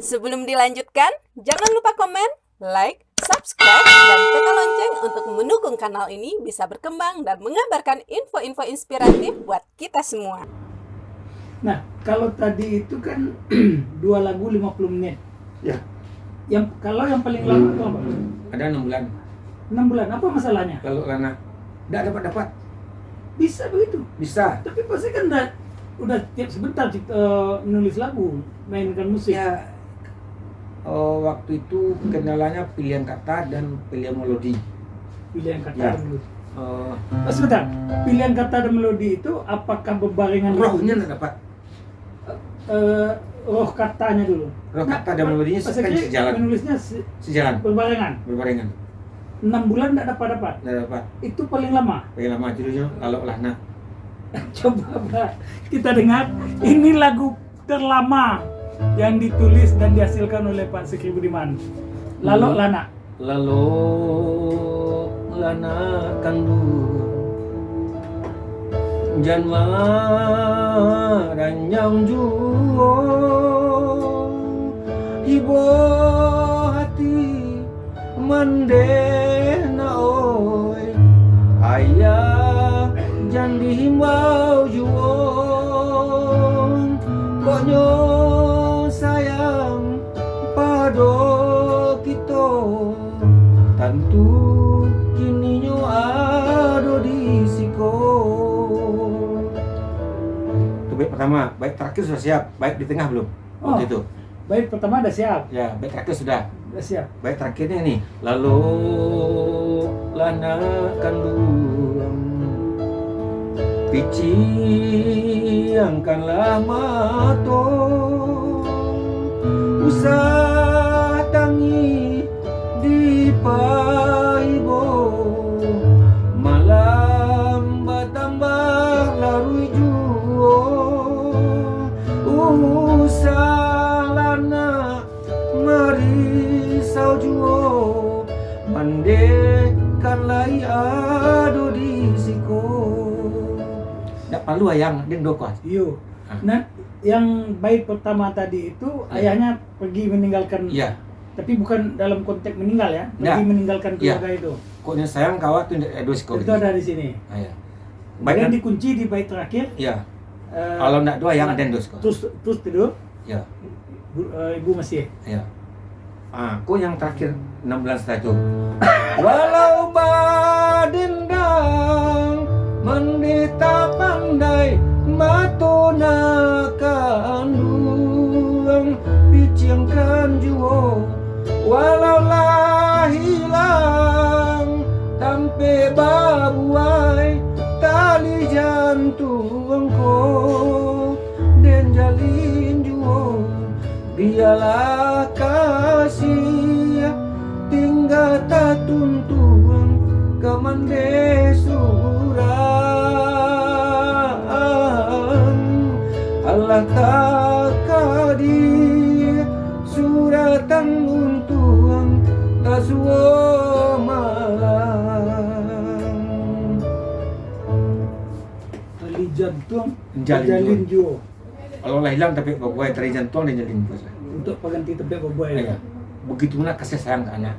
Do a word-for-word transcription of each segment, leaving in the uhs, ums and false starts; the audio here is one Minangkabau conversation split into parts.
Sebelum dilanjutkan, jangan lupa komen, like, subscribe, dan tekan lonceng untuk mendukung kanal ini bisa berkembang dan mengabarkan info-info inspiratif buat kita semua. Nah, kalau tadi itu kan dua lagu lima puluh menit. Ya. Yang kalau yang paling lama itu apa? Ada enam bulan. Enam bulan. Apa masalahnya? Lalu Lana, ndak dapat-dapat. Bisa begitu. Bisa. Tapi pasti kan udah, udah tiap sebentar cipta, eh, menulis lagu, mainkan musik. Ya, oh, waktu itu kendalanya pilihan kata dan pilihan melodi. Pilihan kata Ya. dan melodi. Oh, Oh, sebentar. Pilihan kata dan melodi itu apakah berbarengan? Rohnya ndak dapat. Eh, roh katanya dulu. Roh kata dan melodinya Pak kan Sekri sejalan. Menulisnya se- Sejalan. Berbarengan. Berbarengan. Enam bulan ndak dapat-dapat. Ndak dapat. Itu paling lama. Paling lama judulnya Lalu Lana. Coba, Pak, kita dengar. Ini lagu terlama yang ditulis dan dihasilkan oleh Pak Sekri Budiman. Lalu Hmm. Lana. Lalu Lana kanduang, jan maranjang juo, ibo hati mandeh nak oi, ayah jan dihimbau juo, kok nyo sayang pado kito, tantu kininyo ado di siko. Itu bait pertama, bait terakhir sudah siap, bait di tengah belum? Waktu Oh. itu. Bait pertama dah siap. Ya, bait terakhir sudah. Dah siap. Bait terakhirnya ini, lalu Lana kanduang, piciangkanlah mato, usah tangih dipaibo, malam batambah laruih juo, usah Lana marisau juo, mandeh kan lai ado di siko. Ndak palu ayah, den doh kuat. Iyo. Ah. Nah, yang bait pertama tadi itu Ya. ayahnya pergi meninggalkan. Iya. Tapi bukan dalam konteks meninggal ya, Ya. pergi meninggalkan Ya. keluarga itu. Kok nyo sayang kawat tu ndak ado siko. Itu ada di sini. Ah, ya. Kemudian Baik. Dikunci di bait terakhir. Ya. Eh, Kalau ndak doh ayah, den doh siko. Terus terus tidur. Ya. Bu- eh, ibu masih. Ya. Ah, ko yang terakhir enam bulan setelah itu. Walau badendang, mandeh tak pandai, mato nak kanduang, piciangkan juo. Walau lah hilang, tampek babuai, tali jantuang ko, den jalin juo. Bialah kasih tingga tatuntuang ka mandeh surang. Alah takadir suratan untuang tasuo malang. Tali jantuang Jalin jalin juo. juo. Kalau lah hilang tampek babuai, tali jantuang, den jalin juo. Untuk pengganti tampek babuai. Ya. Begitu pula kasih sayang ke anak.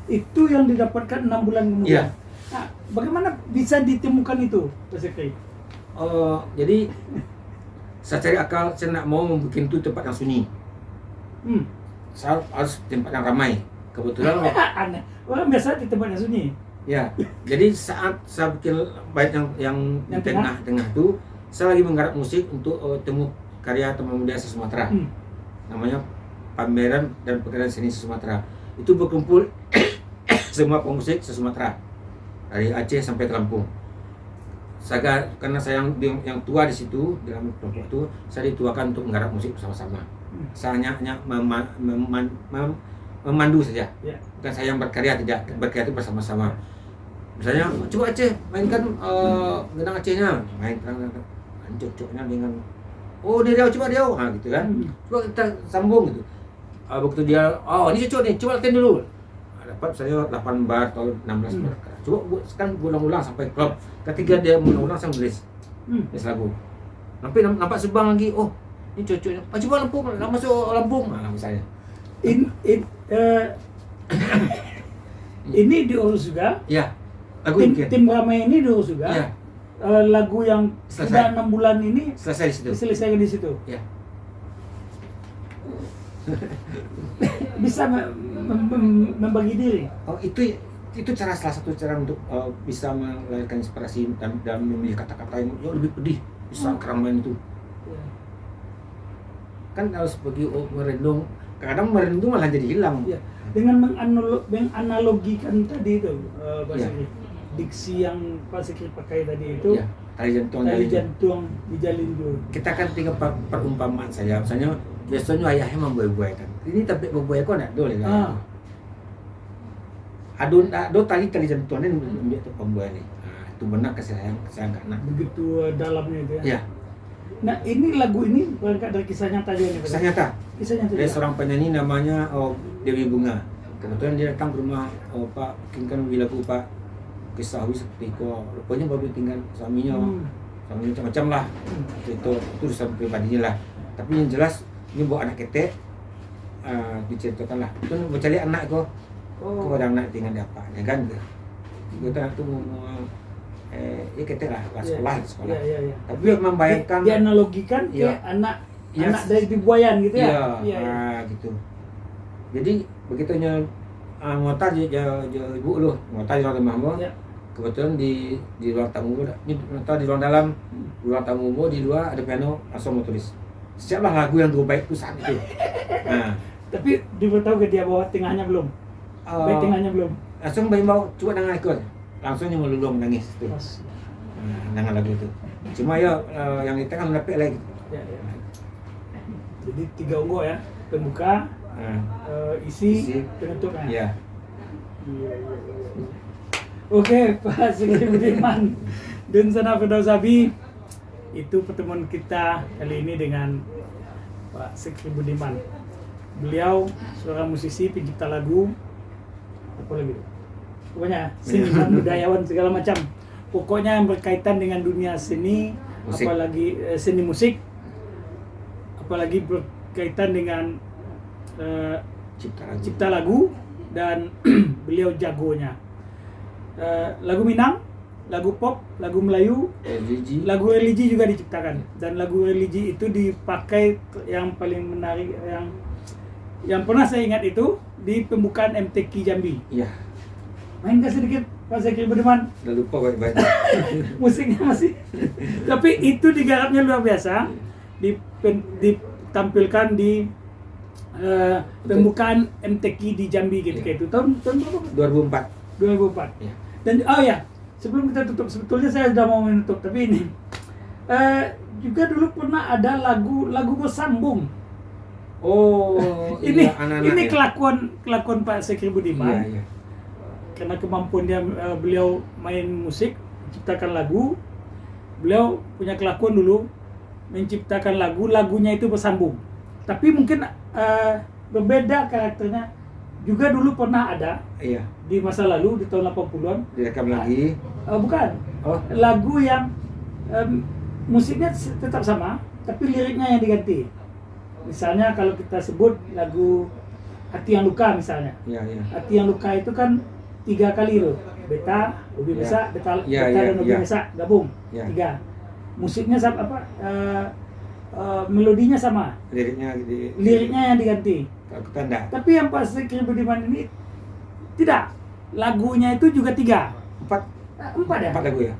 Itu yang didapatkan enam bulan kemudian. Iya. Nah, bagaimana bisa ditemukan itu, Pak Sekri? Oh, jadi saya cari akal, saya nak mau membuat itu tempat yang sunyi. Hmm. Saya harus tempat yang ramai. Kebetulan Aneh. Orang biasa di tempat yang sunyi. Ya, jadi saat saya bikin bait yang yang, Yang tengah-tengah tu, saya lagi menggarap musik untuk eh, temu karya teman muda se-Sumatera. Hmm. Namanya Pameran dan Pekan Seni se-Sumatera. Itu berkumpul semua pemusik se-Sumatera, dari Aceh sampai ke Lampung. Saga, karena saya yang, yang tua di situ, dalam kelompok itu, saya dituakan untuk menggarap musik bersama-sama. Hmm. Saya hanya, hanya mema- mema- mem- memandu saja. Ya. Bukan saya yang berkarya, tidak. Berkarya itu bersama-sama. Misalnya, "Coba Aceh, mainkan eh, gendang Acehnya." Main, main cocoknya dengan, "Oh, dia, dia, coba dia." Ha, gitu kan. Hmm. "Coba kita sambung," gitu. Ah, waktu dia, "Oh, ini cocok nih, coba latihan dulu." Ah, dapat misalnya delapan bar atau enam belas Hmm. bar. "Coba buat, sekarang ulang-ulang sampai klop." Ketika dia mengulang-ulang, saya menulis. Hmm. Nulis lagu. Sampai nam- nampak subang lagi, "Oh, Ini cocoknya. Ah, coba Lampung, nak masuk Lampung. Ah, misalnya. In, in, eh, ini diurus juga. Ya. Lagu tim, tim ramai ini diurus juga. Ya. Uh, lagu yang sudah enam bulan ini selesai di situ. Diselesaikan di situ. Ya. Bisa membagi diri. Oh, itu itu cara, salah satu cara untuk uh, bisa melahirkan inspirasi dan, dan memilih kata-kata yang, yang lebih pedih, bisa hmm. Keramain itu. Ya. Kan harus bagi oh, merenung. Kadang-kadang merenung malah jadi hilang. Ya. Dengan menganalogikan tadi itu, uh, bahasa ya. Diksi yang Pak Sikri pakai tadi itu. Ya. Tali jantuang, tali jantuang dijalin dulu. Kita kan tinggal per, perumpamaan saja. Misalnya, biasanya ayahnya mambuai-buai kan. Ini tapi mambuai kok nak dulu ya. Ah. Ado ado tali tali jantuang ni ambil tu pambuai ni. Ha, itu benar kasih sayang, kasih sayang ka anak. Begitu uh, dalamnya itu ya. Ya. Nah, ini lagu ini berangkat dari kisah nyata juga ni. Kisah nyata. Kisah nyata. Dari seorang penyanyi namanya oh, Dewi Bunga. Kebetulan dia datang ke rumah oh, Pak King kan beli lagu Pak kisah Wi seperti itu. Rupanya baru tinggal suaminya. Hmm. Suaminya macam-macam lah. Hmm. Cerita itu urusan pribadinya lah. Tapi yang jelas ini buat anak ketek uh, diceritakan lah. Itu mencari anak ko. Oh. Ko kadang nak tinggal di apa ya kan. Kita tu mau eh ya kita lah, lah sekolah, ya, sekolah. Ya, ya, ya. Tapi di, membayangkan di, dianalogikan ya. Ke anak ya. Anak dari dibuayan gitu ya. Ya, ya, ya. Ah, gitu. Jadi begitu nya ah, ngota je, je, je ibu lu, ngota je rumah mu. Ya. Kebetulan di di ruang tamu mu, di, di ruang dalam, di ruang tamu mu di luar ada piano, langsung mau tulis. Siaplah lagu yang terbaik tu saat itu. Nah. Tapi diberitahu ke dia bahwa tengahnya belum? Uh, baik tengahnya belum? Langsung baik mau cuba dengar ikut. Langsung dia meluluh menangis tu. Nah, dengan lagu tu. Cuma ya uh, yang kita kan dapat lagi. Ya, ya. Jadi tiga unggul ya, pembuka, uh, isi, isi, penutup ya. Ya. Iya, iya, iya. Oke, Pak Sikri Budiman dan Sana Firdaus Abi. Itu pertemuan kita kali ini dengan Pak Sikri Budiman. Beliau seorang musisi, pencipta lagu, apa lagi? Pokoknya seniman, budayawan segala macam. Pokoknya yang berkaitan dengan dunia seni, musik. Apalagi eh, seni musik, apalagi berkaitan dengan eh, cipta lagu, cipta lagu dan beliau jagonya. Eh, lagu Minang, lagu pop, lagu Melayu, religi. Lagu religi juga diciptakan. Dan lagu religi itu dipakai yang paling menarik, yang yang pernah saya ingat itu di pembukaan M T Q Jambi. Iya. Mainkan sedikit Pak Zakir Budiman. Dah lupa baik-baik. Musiknya masih. Tapi itu digarapnya luar biasa. Di, ditampilkan di uh, pembukaan M T Q di Jambi ketika ya. Itu tahun tahun berapa? Dua ribu empat. Dua ribu empat. Ya. Dan oh ya, sebelum kita tutup, sebetulnya saya sudah mau menutup, tapi ini uh, juga dulu pernah ada lagu lagu bersambung. Oh, ini iya, anak-anak, ini ya. Kelakuan kelakuan Pak Sekri Budiman. Iya, iya. Karena kemampuan dia uh, beliau main musik, ciptakan lagu, beliau punya kelakuan dulu menciptakan lagu, lagunya itu bersambung. Tapi mungkin uh, berbeda karakternya. Juga dulu pernah ada iya. Di masa lalu di tahun delapan puluhan. Direkam lagi. Uh, bukan. Oh. Lagu yang um, musiknya tetap sama, tapi liriknya yang diganti. Misalnya kalau kita sebut lagu Hati yang Luka misalnya. Iya, iya. Hati yang Luka itu kan tiga kali tu. Beta, ubi ya. Besak, beta, ya, beta ya, dan ubi ya. Besak gabung. Ya. Tiga. Musiknya sama apa? Uh, uh, melodinya sama. Liriknya di, liriknya yang diganti. Tapi yang Pak Sekri Budiman ini tidak. Lagunya itu juga tiga. Empat. Empat ya? Empat lagu ya.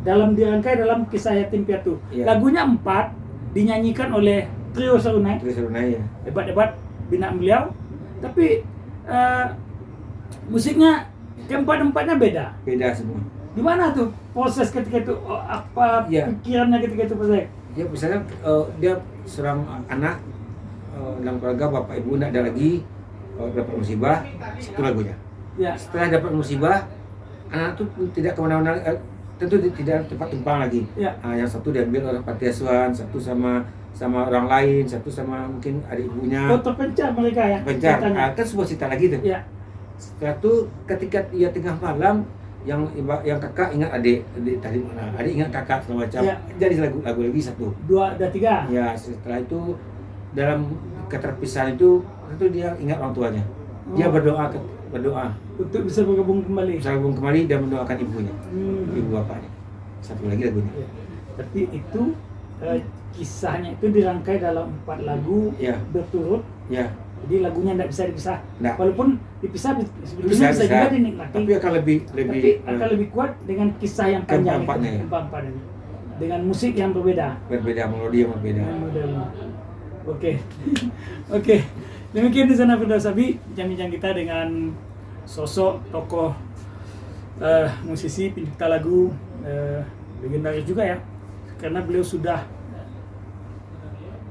Dalam dirangkai dalam kisah yatim piatu. Ya. Lagunya empat dinyanyikan oleh Trio Serunai. Trio Serunai ya. Hebat-hebat binaan beliau. Tapi uh, musiknya keempat-empatnya beda. Beda semua. Di mana tuh proses ketika itu oh, apa ya. Pikirannya ketika itu Pak Sekri? Ya misalnya uh, dia seorang anak uh, dalam keluarga bapak ibu tidak ada lagi uh, dapat musibah satu lagunya. Ya. Setelah dapat musibah anak tu tidak kemana-mana uh, tentu tidak tempat tumpang lagi. Ya. Uh, yang satu diambil oleh panti asuhan, satu sama sama orang lain, satu sama mungkin adik ibunya. Oh terpencar mereka ya. Terpencar. Uh, kan sebuah cerita lagi tu. Ya. Setelah tu ketika ia tengah malam Yang iba-, yang kakak ingat adik, adik tadi mana? Adik ingat kakak segala macam. Ya. Jadi lagu, lagu lagi satu. Dua, ada tiga. Ya, setelah itu dalam keterpisahan itu, itu dia ingat orang tuanya. Dia Oh. berdoa ke, berdoa. Untuk bisa bergabung kembali. Bisa bergabung kembali dan mendoakan ibunya. Hmm. Ibu bapaknya. Satu lagi lagunya. Ya. Tapi itu, eh, kisahnya itu dirangkai dalam empat lagu Ya. berturut. Ya. Jadi lagunya ndak bisa dipisah. Ndak. Walaupun dipisah, bi-, sebetulnya Bisa, bisa bisa. juga dinikmati. Tapi akan lebih, lebih, Tapi akan eh, lebih kuat dengan kisah yang panjang itu, keempat-empatnya, ya. keempat-empat ini. Dengan musik yang berbeda. Berbeda, melodi yang berbeda. Yang modern. Oke. Oke. Demikian di sana Firdaus Abi, bincang-bincang kita dengan sosok tokoh, eh, musisi, pencipta lagu, eh, legendaris juga ya. Karena beliau sudah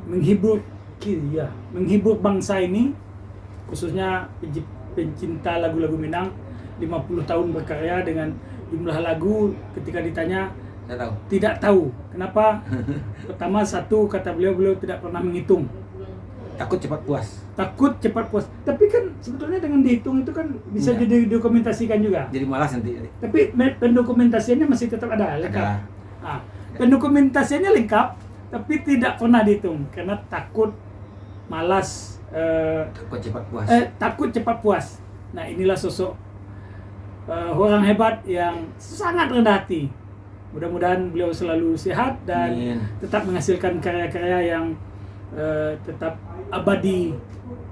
menghibur, ki-, ya, menghibur bangsa ini, khususnya penci-, pencinta lagu-lagu Minang, lima puluh tahun berkarya dengan jumlah lagu, ketika ditanya, Tidak tahu. tidak tahu. Kenapa? Pertama, satu, kata beliau, beliau tidak pernah menghitung. Takut cepat puas. Takut cepat puas. Tapi kan sebetulnya dengan dihitung itu kan bisa Iya. jadi dokumentasikan juga. Jadi malas nanti. Tapi me-, pendokumentasiannya masih tetap ada, lengkap. Ada. Ah, pendokumentasiannya lengkap, tapi tidak pernah dihitung karena takut malas, eh, Takut cepat puas. eh, takut cepat puas. Nah, inilah sosok, eh, orang hebat yang sangat rendah hati. Mudah-mudahan beliau selalu sehat dan Amin. tetap menghasilkan karya-karya yang, eh, tetap abadi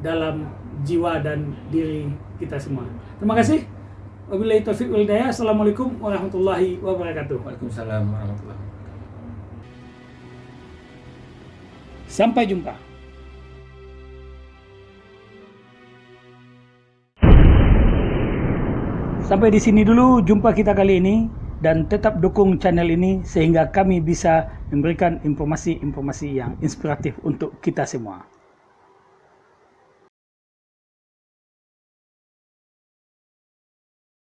dalam jiwa dan diri kita semua. Terima kasih. Wabillahi taufiq wal hidayah. Assalamualaikum warahmatullahi wabarakatuh. Waalaikumsalam warahmatullahi wabarakatuh. Sampai jumpa. Sampai di sini dulu jumpa kita kali ini, dan tetap dukung channel ini sehingga kami bisa memberikan informasi-informasi yang inspiratif untuk kita semua.